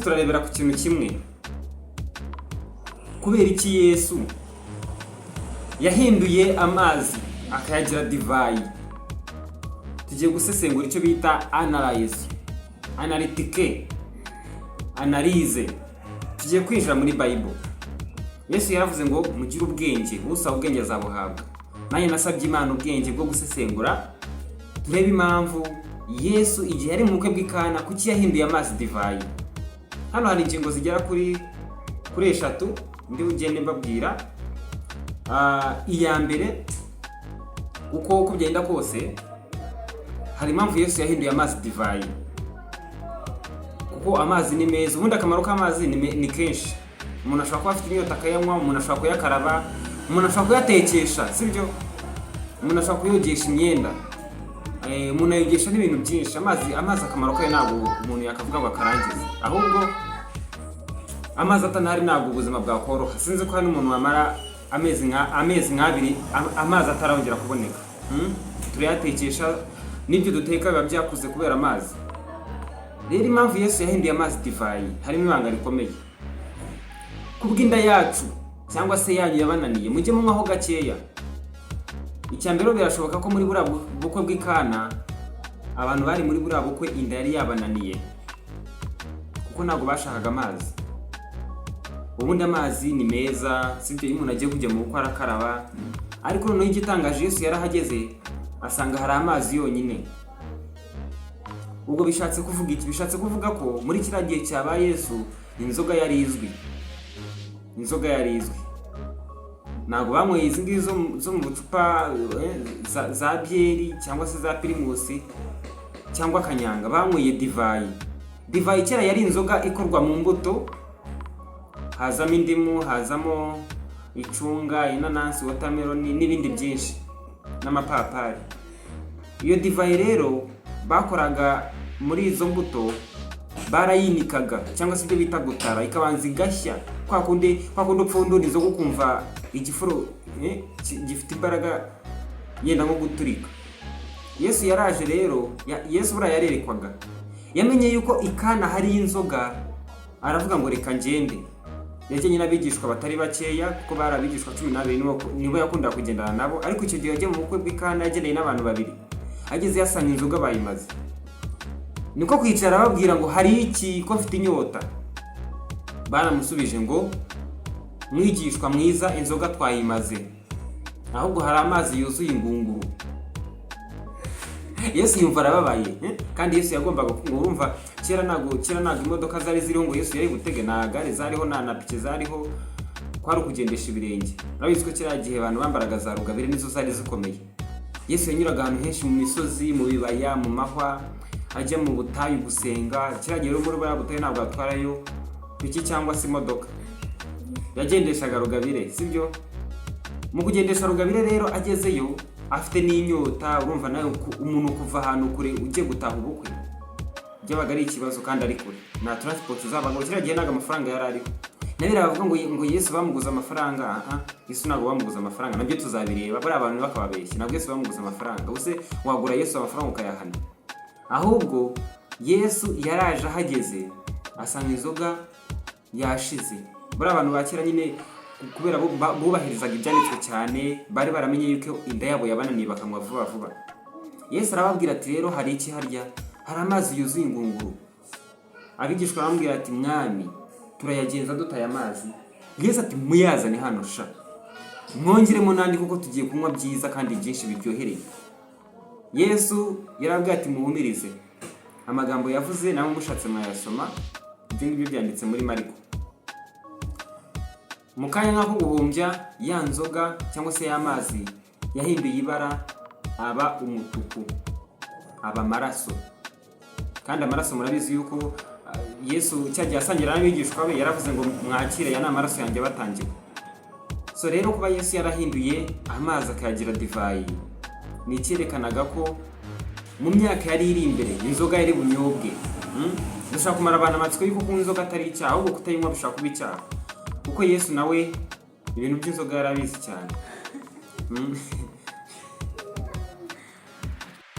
turarebera ku kintu kimwe: kubera iki Yesu yahinduye amazi akayagira divayi? Tugiye gusesengura icyo bita analyze, analytique, analyse. Tugiye kwinjira muri Bible. Yesu yaravuze ngo mugire ubwenge, usaba ubwenge azabuhabwa. Nanjye nasabye Imana ubwenge bwo gusesengura, turebe impamvu Yesu igihe yari mu bukwe bw'i Kana, kuki yahinduye amazi divayi. Hano hari ingingo zigera kuri eshatu ndi bugende mbabwira. Iya mbere, kuko uko byenda kose hari impamvu Yesu yahinduye amazi divayi, kuko amazi ni meza. Ubundi akamaro k'amazi ni kenshi. Umuntu ashobora kuba afite inyota akayanywa, umuntu ashobora kuyakaraba, umuntu ashobora kuyatekesha, sibyo? Umuntu ashobora kuyogesha imyenda, umuntu ayogesha n'ibintu byinshi. Amazi akamaro kayo ntabwo umuntu yakavuga ngo akarangize. Ahubwo amazi atanahari ntabwo ubuzima bwakoroha. Sinzi ko hari n'umuntu wamara amezi nk'abiri amazi atarongera kuboneka. Turayatekesha, n'ibyo duteka biba byakuze kubera amazi. Rero impamvu Yesu yahinduye amazi divayi harimo ibanga rikomeye. Kubw'inda yacu cyangwa se yanyu yabananiye, mujye munywaho gakeya. Icya mbere, birashoboka ko muri buriya bukwe bw'i Kana, abantu bari muri buriya bukwe inda yari yabananiye, kuko ntabwo bashakaga amazi. Ubundi amazi ni meza, sibyo? Iyo umuntu agiye kujya mu bukwe arakaraba. Ariko noneho igitangaje, Yesu yarahageze asanga hari amazi yonyine. Ubwo bishatse kuvuga iki? Bishatse kuvuga ko muri kiriya gihe cyaba Yesu inzoga yari izwi. Inzoga yari izwi, ntabwo banyweye izi ngizi zo mu bucupa, za byeri cyangwa se za Primus cyangwa kanyanga. Banyweye divayi. Divayi kera yari inzoga ikorwa mu mbuto, hazamo indimu, hazamo icunga, inanasi, watermelon n'ibindi byinshi n'amapapari. Iyo divayi rero bakoraga muri izo mbuto barayinikaga, cyangwa se ibyo bita gutara, ikabanza igashya kwa kundi upfundura inzoga ukumva igifuro gifite imbaraga yenda nko guturika. Yesu yaraje rero, Yesu buriya yarerekwaga. Yamenye yuko i Kana hari inzoga, aravuga ngo reka ngende. Yajyanye n'abigishwa batari bakeya, kuko bari abigishwa 12, nibo yakundaga kugendana nabo. Ariko icyo gihe yagiye mu bukwe bw'i Kana yagendanye n'abantu babiri. Ageze yasanga inzoga bayimaze, niko kwicara ababwira ngo hari iki, ko mfite inyota? Baramusubije ngo mwigishwa mwiza, inzoga twayimaze, ahubwo hari amazi yuzuye ingunguru. Yesu yumva arababaye, eh? Kandi Yesu yagombaga ngo urumva kera ntabwo imodoka zari ziriho ngo Yesu yari butege, nta gare zariho, nta na pike zariho, kwari ukugendesha ibirenge. Urabizi ko kiriya gihe abantu bambaraga za rugabire, nizo zari zikomeye. Yesu yanyuraga ahantu henshi, mu misozi, mu bibaya, mu mahwa, ajya mu butayu gusenga. Kiriya gihe rero muri buriya butayu ntabwo yatwarayo piki cyangwa se imodoka, yagendeshaga rugabire, sibyo? Mu kugendesha rugabire rero agezeyo afite n'inyota. Urumva nawe umuntu kuva ahantu kure ugiye gutaha ubukwe byabaga ari ikibazo, kandi ari kure, nta transport zabaga kiriya gihe, ntabwo amafaranga yari ariho. Na biriya bavuga ngo Yesu bamuguze amafaranga, aha Yesu ntabwo bamuguze amafaranga. Nabyo tuzabireba. Bariya abantu bakababeshya, ntabwo Yesu bamuguze amafaranga. Ubuse wagura Yesu amafaranga ukayahana? Ahubwo Yesu yaraje, ahageze asanga inzoga yashize. Bariya abantu ba kera nyine, kubera bubahirizaga ibyanditswe cyane, bari baramenye yuko inda yabo yabananiye, bakanywa vuba vuba. Yesu arababwira ati rero hari iki harya? Hari amazi yuzuye ingunguru. Abigishwa baramubwira ati mwami, turayagenza dutaye amazi? Yesu ati muyazane hano sha, mwongeremo n'andi, kuko tugiye kunywa byiza kandi byinshi biryohereye. Yesu yarabwiye ati muhumirize. Amagambo yavuze nawe mushatse mwayasoma, ibyo ngibyo byanditse muri Mariko. Mu kanya nk'ako guhumbya, ya nzoga cyangwa se y'amazi yahinduye ibara, aba umutuku, aba amaraso. Kandi amaraso murabizi yuko Yesu cyagiye asangira n'abigishwa be yaravuze ngo mwakire, aya ni amaraso yanjye batangiwe. So rero kuba Yesu yarahinduye amazi akayagira divayi ni icyerekanaga ko mu myaka yari iri imbere inzoga yari bunyobwe. Dushobora kumara abantu amatsiko yuko kunywa inzoga atari icyaha, ahubwo kutayinywa bishobora kuba icyaha, kuko Yesu nawe ibintu by'inzoga yarabizi cyane.